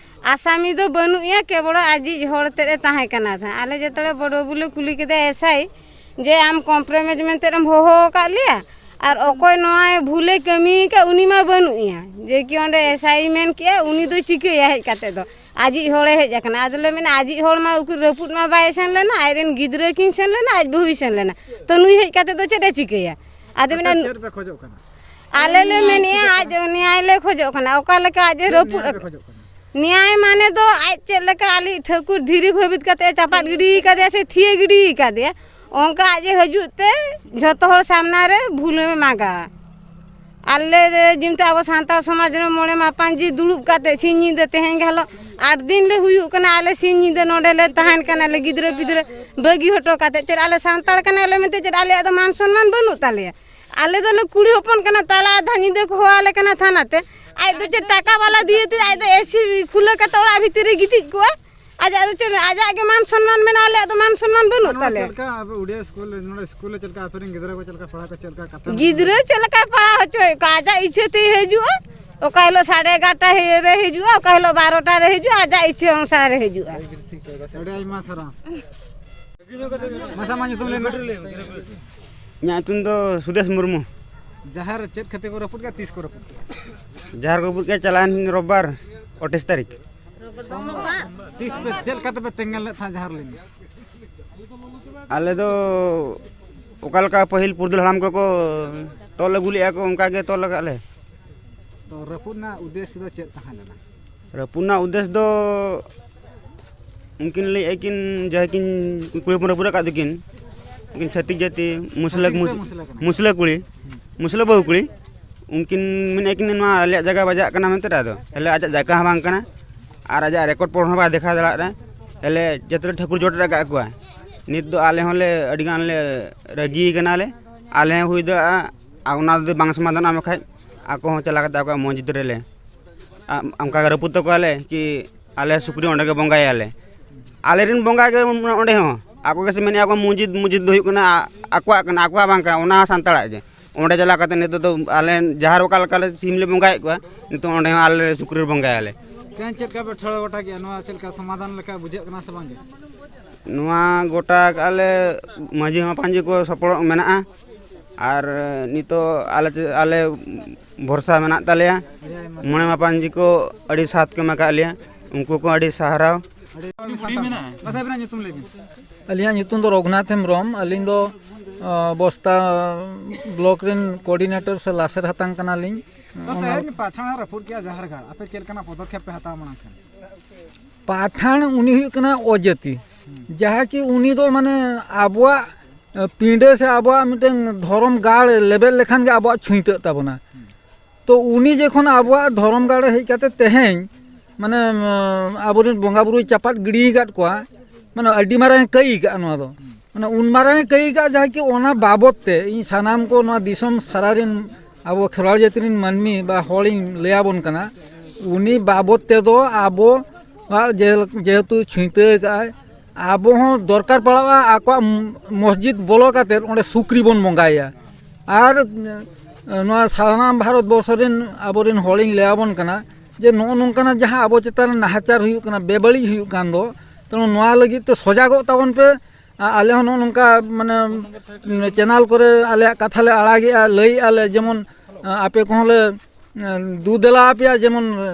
ᱟᱥᱟᱢᱤ ᱫᱚ ᱵᱟᱹᱱᱩᱜ ᱮᱭᱟ, ᱠᱮᱵᱚᱞ ᱟᱡᱤᱡ ᱦᱚᱲ ᱛᱮᱫ ᱮ ᱛᱟᱦᱮᱸ ᱠᱟᱱᱟ ᱛᱟᱦᱮᱸᱫ᱾ ᱟᱞᱮ ᱡᱮᱛᱮ ᱵᱚᱲᱚ ᱵᱟᱹᱵᱩ ᱞᱮ ᱠᱩᱞᱤ ᱠᱮᱫᱮᱭᱟ ᱮᱥ ᱟᱭ, ᱡᱮ ᱟᱢ ᱠᱚᱢᱯᱨᱚᱢᱟᱭᱤᱡᱽ ᱢᱮᱱᱛᱮ ᱮᱢ ᱦᱚᱦᱚ ᱟᱠᱟᱫ ᱞᱮᱭᱟ, ᱟᱨ ᱚᱠᱚᱭ ᱱᱚᱣᱟ ᱵᱷᱩᱞᱮ ᱠᱟᱹᱢᱤ ᱟᱠᱟᱫ ᱩᱱᱤ ᱢᱟ ᱵᱟᱹᱱᱩᱜ ᱮᱭᱟ, ᱡᱮ ᱠᱤ ᱚᱸᱰᱮ ᱮᱥ ᱟᱭ ᱢᱮᱱ ᱠᱮᱜᱼᱟ, ᱩᱱᱤ ᱫᱚ ᱪᱤᱠᱟᱹᱭᱟ ᱦᱮᱡ ᱠᱟᱛᱮ ᱫᱚ? ᱟᱡᱤᱡ ᱦᱚᱲᱮ ᱦᱮᱡ ᱟᱠᱟᱱᱟ᱾ ᱟᱫᱚ ᱞᱮ ᱢᱮᱱᱟ, ᱟᱡᱤᱡ ᱦᱚᱲ ᱢᱟ ᱩᱠᱩᱨ ᱨᱟᱹᱯᱩᱫ ᱢᱟ ᱵᱟᱭ ᱥᱮᱱ ᱞᱮᱱᱟ, ᱟᱡᱨᱮᱱ ᱜᱤᱫᱽᱨᱟᱹ ᱠᱤᱱ ᱥᱮᱱ ᱞᱮᱱᱟ, ᱟᱡ ᱵᱟᱹᱦᱩᱭ ᱥᱮᱱ ᱞᱮᱱᱟ, ᱛᱚ ᱱᱩᱭ ᱦᱮᱡ ᱠᱟᱛᱮ ᱫᱚ ᱪᱮᱫ ᱮ ᱪᱤᱠᱟᱹᱭᱟ? ᱟᱫᱚ ᱟᱯᱮ ᱢᱮᱱᱟ, ᱪᱮᱫ ᱯᱮ ᱠᱷᱚᱡᱚᱜ ᱠᱟᱱᱟ? ᱟᱞᱮ ᱞᱮ ᱢᱮᱱᱮᱜᱼᱟ, ᱟᱡ ᱱᱮᱭᱟᱭ ᱞᱮ ᱠᱷᱚᱡᱚᱜ ᱠᱟᱱᱟ᱾ ᱚᱠᱟ ᱞᱮᱠᱟ ᱟᱡ ᱮ ᱪᱮᱫ ᱨᱟᱹᱯᱩᱫ ᱱᱮᱭᱟᱭ ᱯᱮ ᱟᱠᱟᱫ? ᱠᱷᱚᱡᱚᱜ ᱠᱟᱱᱟ? ᱱᱮᱭᱟᱭ ᱢᱟᱱᱮ ᱫᱚ ᱟᱡ ᱪᱮᱫ ᱞᱮᱠᱟ ᱟᱞᱮ ᱴᱷᱟᱹᱠᱩᱨ ᱫᱷᱤᱨᱤ ᱵᱷᱟᱹᱵᱤᱛ ᱠᱟᱛᱮ ᱮ ᱪᱟᱯᱟᱫ ᱜᱤᱰᱤ ᱟᱠᱟᱫᱮᱭᱟ ᱥᱮ ᱛᱷᱤᱭᱟᱹ ᱜᱤᱰᱤ ᱟᱠᱟᱫᱮᱭᱟ, ᱚᱱᱠᱟ ᱟᱡ ᱮ ᱦᱤᱡᱩᱜ ᱛᱮ ᱡᱷᱚᱛᱚ ᱦᱚᱲ ᱥᱟᱢᱱᱟ ᱨᱮ ᱵᱷᱩᱞᱮ ᱢᱟᱜᱟ᱾ ᱟᱞᱮ ᱡᱮᱢᱛᱮ ᱟᱵᱚ ᱥᱟᱱᱛᱟᱲ ᱥᱚᱢᱟᱡᱽ ᱨᱮ ᱢᱚᱬᱮ ᱢᱟᱯᱟᱱᱡᱤ ᱫᱩᱲᱩᱵ ᱠᱟᱛᱮ ᱥᱤᱧ ᱧᱤᱫᱟᱹ ᱛᱮᱦᱮᱧ ᱜᱮ ᱦᱤᱞᱳᱜ ᱟᱴ ᱫᱤᱱ ᱞᱮ ᱦᱩᱭᱩᱜ ᱠᱟᱱᱟ, ᱟᱞᱮ ᱥᱤᱧ ᱧᱤᱫᱟᱹ ᱱᱚᱰᱮ ᱞᱮ ᱛᱟᱦᱮᱱ ᱠᱟᱱᱟ, ᱞᱮ ᱜᱤᱫᱽᱨᱟᱹ ᱯᱤᱫᱽᱨᱟᱹ ᱵᱟᱹᱜᱤ ᱦᱚᱴᱚ ᱠᱟᱛᱮ᱾ ᱪᱮᱫ ᱟᱞᱮ ᱥᱟᱱᱛᱟᱲ ᱠᱟᱱᱟ ᱞᱮ ᱢᱮᱱᱛᱮ ᱪᱮᱫ ᱟᱞᱮᱭᱟᱜ ᱫᱚ ᱢᱟᱱ ᱥᱚᱱᱢᱟᱱ ᱵᱟᱹᱱᱩᱜ ᱛᱟᱞᱮᱭᱟ? ᱟᱞᱮ ᱫᱚᱞᱮ ᱠᱩᱲᱤ ᱦᱚᱯᱚᱱ ᱠᱟᱱᱟ, ᱛᱟᱞᱟ ᱟᱫᱷᱟ ᱧᱤᱫᱟᱹ ᱠᱚ ᱦᱚᱦᱚ ᱟᱞᱮ ᱠᱟᱱᱟ ᱛᱷᱟᱱᱟ ᱛᱮ᱾ ᱟᱡ ᱫᱚ ᱪᱮᱫ ᱴᱟᱠᱟ ᱵᱟᱞᱟ ᱫᱤᱭᱮ ᱛᱮ ᱟᱡ ᱫᱚ ᱮᱥᱤ ᱠᱷᱩᱞᱟᱹ ᱠᱟᱛᱮ ᱚᱲᱟᱜ ᱵᱷᱤᱛᱤᱨ ᱨᱮ ᱜᱤᱛᱤᱡ ᱠᱚᱜᱼᱟ? ᱟᱡᱟᱜ ᱫᱚ ᱪᱮᱫ, ᱟᱡᱟᱜ ᱜᱮ ᱢᱟᱱ ᱥᱚᱱᱢᱟᱱ ᱢᱮᱱᱟᱜᱼᱟ, ᱟᱞᱮᱭᱟᱜ ᱫᱚ ᱢᱟᱱ ᱥᱚᱱᱢᱟᱱ ᱵᱟᱹᱱᱩᱜ ᱱᱚᱣᱟ ᱛᱟᱞᱮᱭᱟ᱾ ᱪᱮᱫ ᱞᱮᱠᱟ ᱟᱯᱮ ᱩᱰᱤᱭᱟ ᱥᱠᱩᱞ, ᱱᱚᱰᱮ ᱥᱠᱩᱞ ᱨᱮ ᱪᱮᱫ ᱞᱮᱠᱟ ᱟᱯᱮ ᱨᱮᱱ ᱜᱤᱫᱽᱨᱟᱹ ᱠᱚ ᱪᱮᱫ ᱞᱮᱠᱟ ᱯᱟᱲᱦᱟᱣ ᱠᱚ ᱪᱮᱫ ᱞᱮᱠᱟ ᱠᱟᱛᱷᱟ ᱜᱤᱫᱽᱨᱟᱹ ᱪᱮᱫ ᱞᱮᱠᱟᱭ ᱯᱟᱲᱦᱟᱣ ᱦᱚᱪᱚᱭᱮᱫ ᱠᱚᱣᱟ? ᱟᱡᱟᱜ ᱤᱪᱪᱷᱟᱹ ᱛᱮᱭ ᱦᱤᱡᱩᱜᱼᱟ, ᱚᱠᱟ ᱦᱤᱞᱳᱜ ᱥᱟᱲᱮ ᱮᱜᱟᱨᱚᱴᱟ ᱨᱮ ᱦᱤᱡᱩᱜᱼᱟ, ᱚᱠᱟ ᱦᱤᱞᱳᱜ ᱵᱟᱨᱚᱴᱟ ᱨᱮ ᱦᱤᱡᱩᱜᱼᱟ, ᱟᱡᱟᱜ ᱤᱪᱪᱷᱟᱹ ᱚᱱᱩᱥᱟᱨ ᱨᱮ ᱦᱤᱡᱩᱜᱼᱟ᱾ ᱟᱹᱰᱤ ᱟᱭᱢᱟ ᱥᱟᱨᱦᱟᱣ᱾ ᱢᱟᱥᱮ ᱟᱢᱟᱜ ᱧᱩᱛᱩᱢ ᱞᱟᱹᱭ ᱢᱮ᱾ ᱤᱧᱟᱹᱜ ᱧᱩᱛᱩᱢ ᱫᱚ ᱥᱩᱫᱮᱥ ᱢᱩᱨᱢᱩ᱾ ᱡᱟᱦᱮᱨ ᱪᱮᱫ ᱠᱷᱟᱹᱛᱤᱨ ᱠᱚ ᱨᱟᱹᱯᱩᱫ ᱠᱮᱫᱟ, ᱛᱤᱥ ᱠᱚ ᱨᱟᱹᱯᱩᱫ ᱠᱮᱫᱟ? ᱡᱟᱦᱮᱨ ᱠᱚ ᱨᱟᱹᱯᱩᱫ ᱠᱮᱫᱟ ᱪᱟᱞᱟᱣᱮᱱ ᱨᱳᱵᱵᱟᱨ ᱟᱴᱷᱟᱥ ᱛᱟᱹᱨᱤᱠᱷ᱾ ᱛᱤᱥ ᱯᱮ, ᱪᱮᱫ ᱞᱮᱠᱟ ᱛᱮᱯᱮ ᱛᱮᱸᱜᱮᱱ ᱞᱮᱫ ᱛᱟᱦᱮᱸᱫ ᱡᱟᱦᱮᱨ, ᱞᱟᱹᱭ ᱢᱮ? ᱟᱞᱮ ᱫᱚ ᱚᱠᱟ ᱞᱮᱠᱟ ᱯᱟᱹᱦᱤᱞ ᱯᱩᱨᱩᱫᱷᱩᱞ ᱦᱟᱲᱟᱢ ᱠᱚᱠᱚ ᱛᱚᱞ ᱟᱹᱜᱩ ᱞᱮᱫᱼᱟ ᱠᱚ, ᱚᱱᱠᱟ ᱜᱮ ᱛᱚᱞ ᱟᱠᱟᱫ ᱞᱮ᱾ ᱛᱚ ᱨᱟᱹᱯᱩᱫ ᱨᱮᱱᱟᱜ ᱩᱫᱽᱫᱮᱥᱥᱚ ᱫᱚ ᱪᱮᱫ ᱛᱟᱦᱮᱸ ᱞᱮᱱᱟ? ᱨᱟᱹᱯᱩᱫ ᱨᱮᱱᱟᱜ ᱩᱫᱽᱫᱮᱥ ᱫᱚ ᱩᱱᱠᱤᱱ ᱞᱟᱹᱭᱮᱫᱼᱟ ᱠᱤᱱ, ᱡᱟᱦᱟᱸᱭ ᱠᱤᱱ ᱠᱩᱲᱤ ᱦᱚᱯᱚᱱ ᱨᱟᱹᱯᱩᱫ ᱟᱠᱟᱫ ᱫᱚᱠᱤᱱ, ᱩᱱᱠᱤᱱ ᱪᱷᱟᱹᱛᱤᱠ ᱡᱟᱹᱛᱤ ᱢᱩᱥᱞᱟᱹ, ᱪᱷᱟᱹᱛᱤᱠ ᱥᱮ ᱢᱩᱥ-, ᱢᱩᱥᱞᱟᱹ ᱠᱟᱱᱟ? ᱢᱩᱥᱞᱟᱹ ᱠᱩᱲᱤ, ᱢᱩᱥᱞᱟᱹ ᱵᱟᱹᱦᱩ ᱠᱩᱲᱤ, ᱩᱱᱠᱤᱱ ᱢᱮᱱᱮᱫ ᱠᱤᱱ ᱱᱚᱣᱟ ᱟᱞᱮᱭᱟᱜ ᱡᱟᱭᱜᱟ ᱵᱟᱡᱟᱜ ᱠᱟᱱᱟ ᱢᱮᱱᱛᱮ᱾ ᱟᱫᱚ ᱦᱮᱞᱮ ᱟᱡᱟᱜ ᱡᱟᱭᱜᱟ ᱦᱚᱸ ᱵᱟᱝ ᱠᱟᱱᱟ, ᱟᱨ ᱟᱡᱟᱜ ᱨᱮᱠᱚᱨᱰ ᱯᱚᱨ ᱦᱚᱸ ᱵᱟᱭ ᱫᱮᱠᱷᱟᱣ ᱫᱟᱲᱮᱭᱟᱜ ᱨᱮ ᱦᱮᱞᱮ ᱡᱚᱛᱚ ᱴᱷᱟᱹᱠᱩᱨ ᱡᱚᱴ ᱨᱮ ᱟᱠᱟᱫ ᱠᱚᱣᱟ᱾ ᱱᱤᱛ ᱫᱚ ᱟᱞᱮ ᱦᱚᱸᱞᱮ ᱟᱹᱰᱤ ᱜᱟᱱ ᱞᱮ ᱨᱟᱹᱜᱤ ᱠᱟᱱᱟᱞᱮ᱾ ᱟᱞᱮ ᱦᱚᱸ ᱦᱩᱭ ᱫᱟᱲᱮᱭᱟᱜᱼᱟ, ᱟᱨ ᱚᱱᱟ ᱡᱩᱫᱤ ᱵᱟᱝ ᱥᱚᱢᱟᱫᱷᱟᱱᱚᱜᱼᱟ ᱢᱮᱱᱠᱷᱟᱡ ᱟᱠᱚ ᱦᱚᱸ ᱪᱟᱞᱟᱣ ᱠᱟᱛᱮ ᱟᱠᱚᱣᱟᱜ ᱢᱚᱥᱡᱤᱫ ᱨᱮᱞᱮ ᱟ-, ᱚᱱᱠᱟ ᱜᱮ ᱨᱟᱹᱯᱩᱫ ᱛᱟᱠᱚᱣᱟᱞᱮ ᱠᱤ ᱟᱞᱮ ᱥᱩᱠᱨᱤ ᱚᱸᱰᱮ ᱜᱮ ᱵᱚᱸᱜᱟᱭᱟᱞᱮ᱾ ᱟᱞᱮᱨᱮᱱ ᱵᱚᱸᱜᱟ ᱜᱮ ᱚᱸᱰᱮ ᱦᱚᱸ ᱟᱠᱚ ᱜᱮ ᱥᱮ ᱢᱮᱱᱮᱫᱼᱟ ᱠᱚ ᱢᱚᱥᱡᱤᱫ, ᱢᱚᱥᱡᱤᱫ ᱫᱚ ᱦᱩᱭᱩᱜ ᱠᱟᱱᱟ ᱟ-, ᱟᱠᱚᱣᱟᱜ ᱠᱟᱱᱟ, ᱟᱠᱚᱣᱟᱜ ᱵᱟᱝ ᱠᱟᱱᱟ, ᱚᱱᱟ ᱦᱚᱸ ᱥᱟᱱᱛᱟᱲᱟᱜ ᱜᱮ᱾ ᱚᱸᱰᱮ ᱪᱟᱞᱟᱣ ᱠᱟᱛᱮ ᱱᱤᱛᱚᱜ ᱫᱚ ᱟᱞᱮ ᱡᱟᱦᱟᱸ ᱨᱮ ᱚᱠᱟ ᱞᱮᱠᱟ ᱞᱮ ᱥᱤᱢ ᱞᱮ ᱵᱚᱸᱜᱟᱭᱮᱫ ᱠᱚᱣᱟ, ᱱᱤᱛᱚᱜ ᱚᱸᱰᱮ ᱦᱚᱸ ᱟᱞᱮ ᱥᱩᱠᱨᱤ ᱞᱮ ᱵᱚᱸᱜᱟᱭᱟᱞᱮ᱾ ᱛᱮᱦᱮᱧ ᱪᱮᱫ ᱞᱮᱠᱟ ᱯᱮ ᱴᱷᱟᱲᱚ ᱜᱚᱴᱟ ᱠᱮᱜᱼᱟ? ᱱᱚᱣᱟ ᱪᱮᱫ ᱞᱮᱠᱟ ᱥᱚᱢᱟᱫᱷᱟᱱ ᱞᱮᱠᱟ ᱵᱩᱡᱷᱟᱹᱜ ᱠᱟᱱᱟ ᱥᱮ ᱵᱟᱝ ᱜᱮ? ᱱᱚᱣᱟ ᱜᱚᱴᱟ ᱠᱟᱜᱼᱟ ᱞᱮ ᱢᱟᱹᱡᱷᱤ ᱢᱟᱯᱟᱱᱡᱷᱤ ᱠᱚ ᱥᱚᱯᱚᱦᱚᱫ ᱢᱮᱱᱟᱜᱼᱟ, ᱟᱨ ᱱᱤᱛᱚᱜ ᱟᱞᱮ ᱪᱮ-, ᱟᱞᱮ ᱵᱷᱚᱨᱥᱟ ᱢᱮᱱᱟᱜ ᱛᱟᱞᱮᱭᱟ᱾ ᱢᱚᱬᱮ ᱢᱟᱯᱟᱱᱡᱷᱤ ᱠᱚ ᱟᱹᱰᱤ ᱥᱟᱛᱷ ᱠᱚ ᱮᱢ ᱟᱠᱟᱫ ᱞᱮᱭᱟ, ᱩᱱᱠᱩ ᱠᱚ ᱟᱹᱰᱤ ᱥᱟᱨᱦᱟᱣ᱾ ᱟᱹᱰᱤ ᱢᱟᱥᱮ ᱟᱵᱤᱱᱟᱜ ᱧᱩᱛᱩᱢ ᱞᱟᱹᱭ ᱵᱤᱱ᱾ ᱟᱹᱞᱤᱧᱟᱜ ᱧᱩᱛᱩᱢ ᱫᱚ ᱨᱚᱜᱷᱩᱱᱟᱛᱷ ᱦᱮᱢᱵᱨᱚᱢ᱾ ᱟᱹᱞᱤᱧ ᱫᱚ, ᱟᱸ, ᱵᱚᱥᱛᱟ ᱵᱞᱚᱠ ᱨᱮᱱ ᱠᱳᱚᱨᱰᱤᱱᱮᱴᱚᱨ ᱥᱮ ᱞᱟᱥᱮᱨ ᱦᱟᱛᱟᱝ ᱠᱟᱱᱟᱞᱤᱧ᱾ ᱛᱚ ᱚᱱᱟ ᱛᱮᱦᱮᱧ ᱯᱟᱴᱷᱟᱬ ᱨᱟᱹᱯᱩᱫ ᱠᱮᱜᱼᱟ ᱡᱟᱦᱮᱨ ᱜᱟᱲ, ᱟᱯᱮ ᱪᱮᱫ ᱞᱮᱠᱟᱱᱟᱜ ᱯᱚᱫᱚᱠᱷᱮᱯ ᱯᱮ ᱦᱟᱛᱟᱣ ᱢᱟᱲᱟᱝ ᱠᱟᱱᱟ? ᱯᱟᱴᱷᱟᱬ ᱩᱱᱤ ᱦᱩᱭᱩᱜ ᱠᱟᱱᱟ ᱚᱡᱟᱹᱛᱤ, ᱡᱟᱦᱟᱸ ᱠᱤ ᱩᱱᱤ ᱫᱚ ᱢᱟᱱᱮ ᱟᱵᱚᱣᱟᱜ, ᱮ, ᱯᱤᱸᱰᱟᱹ ᱥᱮ ᱟᱵᱚᱣᱟᱜ ᱢᱤᱫᱴᱮᱱ ᱫᱷᱚᱨᱚᱢ ᱜᱟᱲ ᱞᱮᱵᱮᱫ ᱞᱮᱠᱷᱟᱱ ᱜᱮ ᱟᱵᱚᱣᱟᱜ ᱪᱷᱩᱸᱭᱛᱟᱹᱜ ᱛᱟᱵᱚᱱᱟ᱾ ᱛᱚ ᱩᱱᱤ ᱡᱚᱠᱷᱚᱱ ᱟᱵᱚᱣᱟᱜ ᱫᱷᱚᱨᱚᱢ ᱜᱟᱲ ᱨᱮ ᱦᱮᱡ ᱠᱟᱛᱮ ᱛᱮᱦᱮᱧ ᱢᱟᱱᱮ, ᱮᱸ, ᱟᱵᱚᱨᱮᱱ ᱵᱚᱸᱜᱟ ᱵᱩᱨᱩᱭ ᱪᱟᱯᱟᱫ ᱜᱤᱰᱤ ᱟᱠᱟᱫ ᱠᱚᱣᱟ, ᱢᱟᱱᱮ ᱟᱹᱰᱤ ᱢᱟᱨᱟᱝ ᱮ ᱠᱟᱹᱭ ᱟᱠᱟᱫᱼᱟ ᱱᱚᱣᱟ ᱫᱚ᱾ ᱢᱟᱱᱮ ᱩᱱ ᱢᱟᱨᱟᱝ ᱮ ᱠᱟᱹᱭ ᱟᱠᱟᱫᱼᱟ ᱡᱟᱦᱟᱸ ᱠᱤ ᱚᱱᱟ ᱵᱟᱵᱚᱛ ᱛᱮ ᱤᱧ ᱥᱟᱱᱟᱢ ᱠᱚ ᱱᱚᱣᱟ ᱫᱤᱥᱚᱢ ᱥᱟᱨᱟ ᱨᱮᱱ ᱟᱵᱚ ᱠᱷᱮᱨᱣᱟᱲ ᱡᱟᱹᱛᱤ ᱨᱮᱱ ᱢᱟᱹᱱᱢᱤ ᱵᱟ ᱦᱚᱲᱤᱧ ᱞᱟᱹᱭ ᱟᱵᱚᱱ ᱠᱟᱱᱟ, ᱩᱱᱤ ᱵᱟᱵᱚᱛ ᱛᱮᱫᱚ ᱟᱵᱚᱣᱟᱜ ᱡᱮ-, ᱡᱮᱦᱮᱛᱩ ᱪᱷᱩᱸᱭᱛᱟᱹ ᱟᱠᱟᱫᱼᱟᱭ, ᱟᱵᱚ ᱦᱚᱸ ᱫᱚᱨᱠᱟᱨ ᱯᱟᱲᱟᱜᱼᱟ ᱟᱠᱚᱣᱟᱜ ᱢᱚᱥᱡᱤᱫ ᱵᱚᱞᱚ ᱠᱟᱛᱮᱫ ᱚᱸᱰᱮ ᱥᱩᱠᱨᱤ ᱵᱚᱱ ᱵᱚᱸᱜᱟᱭᱟ᱾ ᱟᱨ, ᱮ, ᱱᱚᱣᱟ ᱥᱟᱱᱟᱢ ᱵᱷᱟᱨᱚᱛ ᱵᱚᱨᱥᱚ ᱨᱮᱱ ᱟᱵᱚᱨᱮᱱ ᱦᱚᱲᱤᱧ ᱞᱟᱹᱭ ᱟᱵᱚᱱ ᱠᱟᱱᱟ ᱡᱮ ᱱᱚᱜᱼᱚ ᱱᱚᱝᱠᱟᱱᱟᱜ ᱡᱟᱦᱟᱸ ᱟᱵᱚ ᱪᱮᱛᱟᱱ ᱨᱮ ᱱᱟᱦᱟᱪᱟᱨ ᱦᱩᱭᱩᱜ ᱠᱟᱱᱟ, ᱵᱮᱵᱟᱹᱲᱤᱡ ᱦᱩᱭᱩᱜ ᱠᱟᱱ ᱫᱚ, ᱛᱮᱢᱚᱱ ᱱᱚᱣᱟ ᱞᱟᱹᱜᱤᱫ ᱛᱮ ᱥᱚᱡᱟᱜᱚᱜ ᱛᱟᱵᱚᱱ ᱯᱮ᱾ ᱟ-, ᱟᱞᱮ ᱦᱚᱸ ᱱᱚᱜᱼᱚ ᱱᱚᱝᱠᱟ ᱢᱟᱱᱮ ᱪᱮᱱᱮᱞ ᱠᱚᱨᱮ ᱟᱞᱮᱭᱟᱜ ᱠᱟᱛᱷᱟ ᱞᱮ ᱟᱲᱟᱜᱮᱜᱼᱟ, ᱞᱟᱹᱭᱮᱜᱼᱟ ᱞᱮ ᱡᱮᱢᱚᱱ, ᱟ, ᱟᱯᱮ ᱠᱚᱦᱚᱸ ᱞᱮ, ᱟ, ᱫᱩ ᱫᱮᱞᱟ ᱟᱯᱮᱭᱟ ᱡᱮᱢᱚᱱ, ᱟ,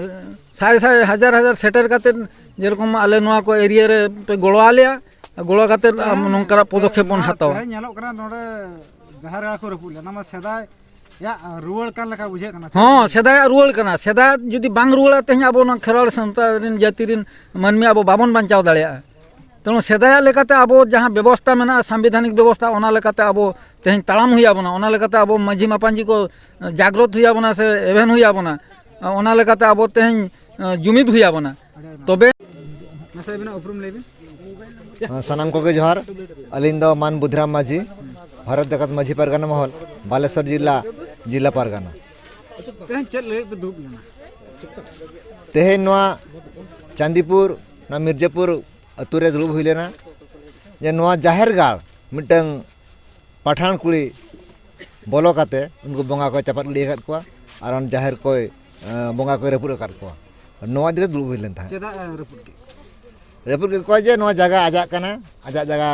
ᱥᱟᱭ ᱥᱟᱭ ᱦᱟᱡᱟᱨ ᱦᱟᱡᱟᱨ ᱥᱮᱴᱮᱨ ᱠᱟᱛᱮᱫ ᱡᱮᱨᱚᱠᱚᱢ ᱟᱞᱮ ᱱᱚᱣᱟ ᱠᱚ ᱮᱨᱤᱭᱟ ᱨᱮ ᱯᱮ ᱜᱚᱲᱚ ᱟᱞᱮᱭᱟ, ᱜᱚᱲᱚ ᱠᱟᱛᱮᱫ ᱟᱢ ᱱᱚᱝᱠᱟᱱᱟᱜ ᱯᱚᱫᱚᱠᱷᱮᱯ ᱵᱚᱱ ᱦᱟᱛᱟᱣᱟ᱾ ᱛᱮᱦᱮᱧ ᱧᱮᱞᱚᱜ ᱠᱟᱱᱟ ᱱᱚᱰᱮ ᱡᱟᱦᱮᱨ ᱜᱟᱲ ᱠᱚ ᱨᱟᱹᱯᱩᱫ ᱞᱮᱱᱟ, ᱱᱚᱣᱟ ᱥᱮᱫᱟᱭ ᱭᱟᱜ ᱨᱩᱣᱟᱹᱲ ᱠᱟᱱ ᱞᱮᱠᱟ ᱵᱩᱡᱷᱟᱹᱜ ᱠᱟᱱᱟ᱾ ᱦᱚᱸ, ᱥᱮᱫᱟᱭᱟᱜ ᱨᱩᱣᱟᱹᱲ ᱠᱟᱱᱟ᱾ ᱥᱮᱫᱟᱭ ᱡᱩᱫᱤ ᱵᱟᱝ ᱨᱩᱣᱟᱹᱲᱟ, ᱛᱮᱦᱮᱧ ᱟᱵᱚ ᱱᱚᱣᱟ ᱠᱷᱮᱨᱣᱟᱲ ᱥᱟᱶᱛᱟ ᱨᱮᱱ ᱡᱟᱹᱛᱤ ᱨᱮᱱ ᱢᱟᱹᱱᱢᱤ ᱟᱵᱚ ᱵᱟᱵᱚᱱ ᱵᱟᱧᱪᱟᱣ ᱫᱟᱲᱮᱭᱟᱜᱼᱟ᱾ ᱛᱮᱬᱩ ᱥᱮᱫᱟᱭᱟᱜ ᱞᱮᱠᱟᱛᱮ ᱟᱵᱚ ᱡᱟᱦᱟᱸ ᱵᱮᱵᱚᱥᱛᱟ ᱢᱮᱱᱟᱜᱼᱟ, ᱥᱟᱝᱵᱤᱫᱷᱟᱱᱤᱠ ᱵᱮᱵᱚᱥᱛᱟ, ᱚᱱᱟ ᱞᱮᱠᱟᱛᱮ ᱟᱵᱚ ᱛᱮᱦᱮᱧ ᱛᱟᱲᱟᱢ ᱦᱩᱭ ᱟᱵᱚᱱᱟ᱾ ᱚᱱᱟ ᱞᱮᱠᱟᱛᱮ ᱟᱵᱚ ᱢᱟᱹᱡᱷᱤ ᱢᱟᱯᱟᱧᱡᱤ ᱠᱚ ᱡᱟᱜᱽᱨᱚᱛ ᱦᱩᱭ ᱟᱵᱚᱱᱟ ᱥᱮ ᱮᱵᱷᱮᱱ ᱦᱩᱭ ᱟᱵᱚᱱᱟ᱾ ᱚᱱᱟ ᱞᱮᱠᱟᱛᱮ ᱟᱵᱚ ᱛᱮᱦᱮᱧ ᱡᱩᱢᱤᱫ ᱦᱩᱭ ᱟᱵᱚᱱᱟ᱾ ᱛᱚᱵᱮ ᱢᱟᱥᱮ ᱟᱹᱵᱤᱱᱟᱜ ᱩᱯᱨᱩᱢ ᱞᱟᱹᱭ ᱵᱤᱱ᱾ ᱥᱟᱱᱟᱢ ᱠᱚᱜᱮ ᱡᱚᱦᱟᱨ᱾ ᱟᱹᱞᱤᱧ ᱫᱚ ᱢᱟᱱ ᱵᱩᱫᱷᱨᱟᱢ ᱢᱟᱹᱡᱷᱤ, ᱵᱷᱟᱨᱚᱛ ᱡᱟᱠᱟᱛ ᱢᱟᱹᱡᱷᱤ ᱯᱟᱨᱜᱟᱱᱟ ᱢᱚᱦᱚᱞ, ᱵᱟᱞᱮᱥᱚᱨ ᱡᱤᱞᱟ, ᱡᱤᱞᱟ ᱯᱟᱨᱜᱟᱱᱟ᱾ ᱛᱮᱦᱮᱧ ᱪᱮᱫ ᱞᱟᱹᱜᱤᱫ ᱯᱮ ᱫᱩᱲᱩᱵ ᱞᱮᱱᱟ? ᱛᱮᱦᱮᱧ ᱱᱚᱣᱟ ᱪᱟᱸᱫᱤᱯᱩᱨ, ᱱᱚᱣᱟ ᱢᱤᱨᱡᱟᱯᱩᱨ ᱟᱹᱛᱩ ᱨᱮ ᱫᱩᱲᱩᱵ ᱦᱩᱭ ᱞᱮᱱᱟ, ᱡᱮ ᱱᱚᱣᱟ ᱡᱟᱦᱮᱨ ᱜᱟᱲ ᱢᱤᱫᱴᱟᱝ ᱯᱟᱴᱷᱟᱱ ᱠᱩᱲᱤ ᱵᱚᱞᱚ ᱠᱟᱛᱮ ᱩᱱᱠᱩ ᱵᱚᱸᱜᱟ ᱠᱚᱭ ᱪᱟᱯᱟᱫ ᱜᱤᱰᱤ ᱟᱠᱟᱫ ᱠᱚᱣᱟ ᱟᱨ ᱚᱱᱟ ᱡᱟᱦᱮᱨ ᱠᱚᱭ, ᱮ, ᱵᱚᱸᱜᱟ ᱠᱚᱭ ᱨᱟᱹᱯᱩᱫ ᱟᱠᱟᱫ ᱠᱚᱣᱟ᱾ ᱱᱚᱣᱟ ᱤᱫᱤ ᱠᱟᱛᱮ ᱫᱩᱲᱩᱵ ᱦᱩᱭ ᱞᱮᱱ ᱛᱟᱦᱮᱸᱫ᱾ ᱪᱮᱫᱟᱜ ᱮ ᱨᱟᱹᱯᱩᱫ ᱠᱮᱫ ᱠᱚᱣᱟ? ᱨᱟᱹᱯᱩᱫ ᱠᱮᱫ ᱠᱚᱣᱟ ᱡᱮ ᱱᱚᱣᱟ ᱡᱟᱭᱜᱟ ᱟᱡᱟᱜ ᱠᱟᱱᱟ, ᱟᱡᱟᱜ ᱡᱟᱭᱜᱟ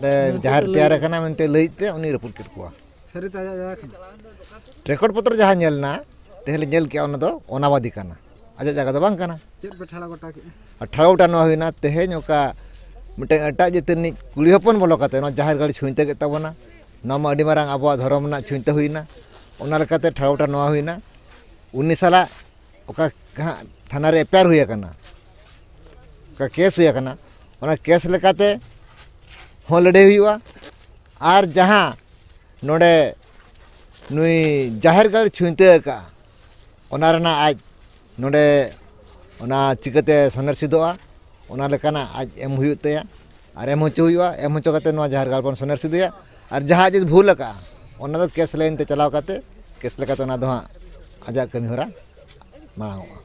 ᱨᱮ ᱡᱟᱦᱮᱨ ᱛᱮᱭᱟᱨ ᱟᱠᱟᱱᱟ ᱢᱮᱱᱛᱮ ᱞᱟᱹᱭᱮᱫ ᱛᱮ ᱩᱱᱤ ᱨᱟᱹᱯᱩᱫ ᱠᱮᱫ ᱠᱚᱣᱟ᱾ ᱥᱟᱹᱨᱤᱛᱮ ᱟᱡᱟᱜ ᱡᱟᱭᱜᱟ ᱠᱟᱱᱟ? ᱨᱮᱠᱚᱨᱰ ᱯᱚᱛᱨᱚ ᱡᱟᱦᱟᱸ ᱧᱮᱞ ᱮᱱᱟ, ᱛᱮᱦᱮᱧ ᱞᱮ ᱧᱮᱞ ᱠᱮᱜᱼᱟ, ᱚᱱᱟ ᱫᱚ ᱚᱱᱟᱵᱟᱫᱤ ᱠᱟᱱᱟ, ᱟᱡᱟᱜ ᱡᱟᱭᱜᱟ ᱫᱚ ᱵᱟᱝ ᱠᱟᱱᱟ᱾ ᱪᱮᱫ ᱯᱮ ᱴᱷᱟᱲᱚ ᱜᱚᱴᱟ ᱠᱮᱜᱼᱟ? ᱟᱨ ᱴᱷᱟᱲᱚ ᱜᱚᱴᱟ ᱱᱚᱣᱟ ᱦᱩᱭᱱᱟ, ᱛᱮᱦᱮᱧ ᱚᱠᱟ ᱢᱤᱫᱴᱟᱝ ᱮᱴᱟᱜ ᱡᱟᱹᱛ ᱨᱤᱱᱤᱡ ᱠᱩᱲᱤ ᱦᱚᱯᱚᱱ ᱵᱚᱞᱚ ᱠᱟᱛᱮ ᱱᱚᱣᱟ ᱡᱟᱦᱮᱨ ᱜᱟᱲ ᱪᱷᱩᱸᱭᱛᱟᱹ ᱠᱮᱫ ᱛᱟᱵᱚᱱᱟ, ᱱᱚᱣᱟ ᱢᱟ ᱟᱹᱰᱤ ᱢᱟᱨᱟᱝ ᱟᱵᱚᱣᱟᱜ ᱫᱷᱚᱨᱚᱢ ᱨᱮᱱᱟᱜ ᱪᱷᱩᱸᱭᱛᱟᱹ ᱦᱩᱭᱱᱟ᱾ ᱚᱱᱟ ᱞᱮᱠᱟᱛᱮ ᱴᱷᱟᱲᱚ ᱜᱚᱴᱟ ᱱᱚᱣᱟ ᱦᱩᱭᱱᱟ, ᱩᱱᱤ ᱥᱟᱞᱟᱜ ᱚᱠᱟ ᱦᱟᱸᱜ ᱛᱷᱟᱱᱟ ᱨᱮ ᱮᱯᱷ ᱟᱭ ᱟᱨ ᱦᱩᱭ ᱟᱠᱟᱱᱟ, ᱚᱠᱟ ᱠᱮᱥ ᱦᱩᱭ ᱟᱠᱟᱱᱟ, ᱚᱱᱟ ᱠᱮᱥ ᱞᱮᱠᱟᱛᱮ ᱦᱚᱸ ᱞᱟᱹᱲᱦᱟᱹᱭ ᱦᱩᱭᱩᱜᱼᱟ᱾ ᱟᱨ ᱡᱟᱦᱟᱸ ᱱᱚᱰᱮ ᱱᱩᱭ ᱡᱟᱦᱮᱨ ᱜᱟᱲ ᱪᱷᱩᱸᱭᱛᱟᱹ ᱟᱠᱟᱫᱼᱟ, ᱚᱱᱟ ᱨᱮᱱᱟᱜ ᱟᱡ ᱱᱚᱰᱮ ᱚᱱᱟ ᱪᱤᱠᱟᱹᱛᱮ ᱥᱚᱱᱮᱨ ᱥᱤᱫᱚᱜᱼᱟ, ᱚᱱᱟ ᱞᱮᱠᱟᱱᱟᱜ ᱟᱡ ᱮᱢ ᱦᱩᱭᱩᱜ ᱛᱟᱭᱟ ᱟᱨ ᱮᱢ ᱦᱚᱪᱚ ᱦᱩᱭᱩᱜᱼᱟ᱾ ᱮᱢ ᱦᱚᱪᱚ ᱠᱟᱛᱮ ᱱᱚᱣᱟ ᱡᱟᱦᱮᱨ ᱜᱟᱲ ᱵᱚᱱ ᱥᱚᱱᱮᱨ ᱥᱤᱫᱚᱭᱟ᱾ ᱟᱨ ᱡᱟᱦᱟᱸ ᱟᱡ ᱡᱩᱫᱤ ᱵᱷᱩᱞ ᱟᱠᱟᱫᱼᱟ, ᱚᱱᱟ ᱫᱚ ᱠᱮᱥ ᱞᱟᱭᱤᱱ ᱛᱮ ᱪᱟᱞᱟᱣ ᱠᱟᱛᱮ ᱠᱮᱥ ᱞᱮᱠᱟᱛᱮ ᱚᱱᱟ ᱫᱚ ᱦᱟᱸᱜ ᱟᱡᱟᱜ ᱠᱟᱹᱢᱤ ᱦᱚᱨᱟ ᱢᱟᱲᱟᱝᱚᱜᱼᱟ᱾